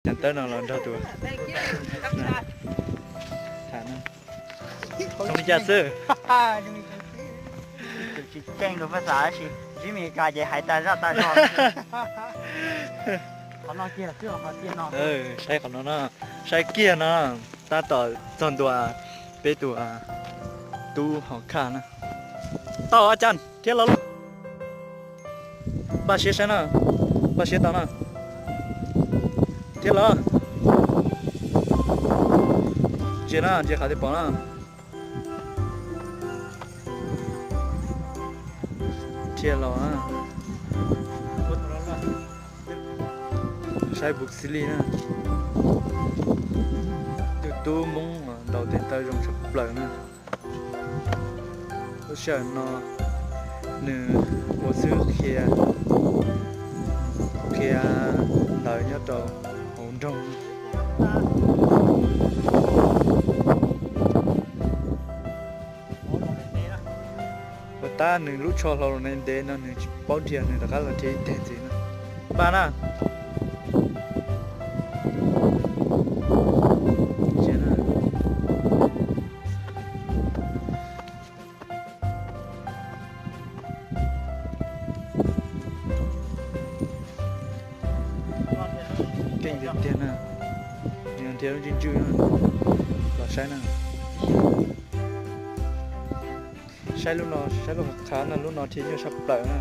Cov tawb no los nrog tus tham no. Zoo li cas xwb? Tsis tseeb rau phab xav tab sis ntsib Meskas ces hais tas zaj tas zog. Qhov no kiag xwb, qhov tiag no. Saib qhov no no, saib kiag no, tab tom txog ntua peb tus tub hauv khaj na. Tau a cas thiab los lauj. Npaj siab saib na, npaj siab tau na. Thiab los. Ntsia na, ntsia qhov twg pom na. Thiab los. Saib Bruce Lee na. Tus tub Hmoob ntaus tes taw zoo tshaj plaws na. Lub sij hawm no nws ua xwb qhia, qhia ntawv nyob rau hauv nroog. Puas tab nws lub tsho hlau los ntev no nws tsis paub dhia, nws rov qab los dhia ib teg ntxiv na. Npaj na. Keej tiag tiag na. Nws dhia lub ntswg ntswg na. Los saib na. Saib lub no, saib lub qhov qhav no, lub no dhia nyuaj tshaj plaws na.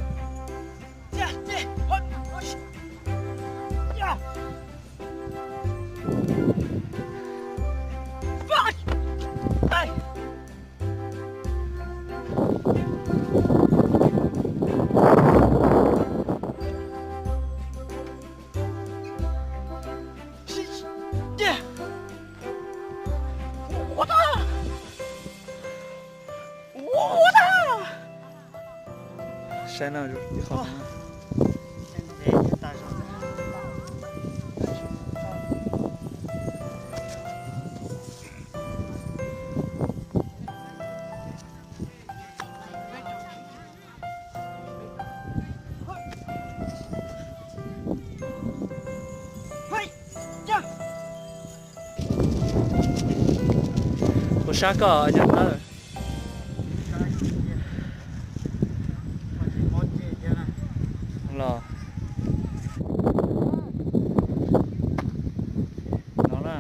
Saib no, ib qho no. Ua sab koj yog tawb. Los no na.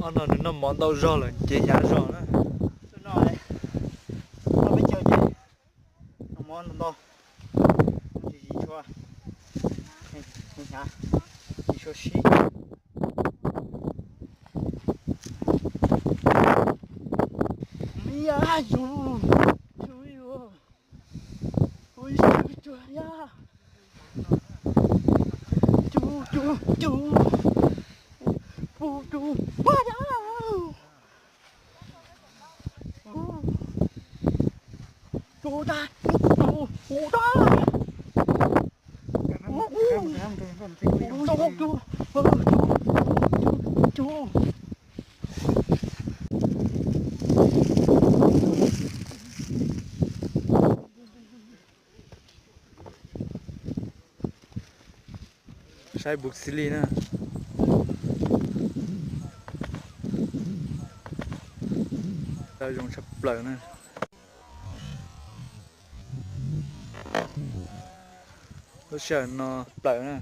Ob no nws noj mov ntau zog lawm ces hnyav zog na. Noj peb caug ces noj mov ntau ntau, tsis tshua, tsis tshua sib. Saib Bruce Lee na. Tau zoo tshaj plaws na. Lub sij hawm no plaws na.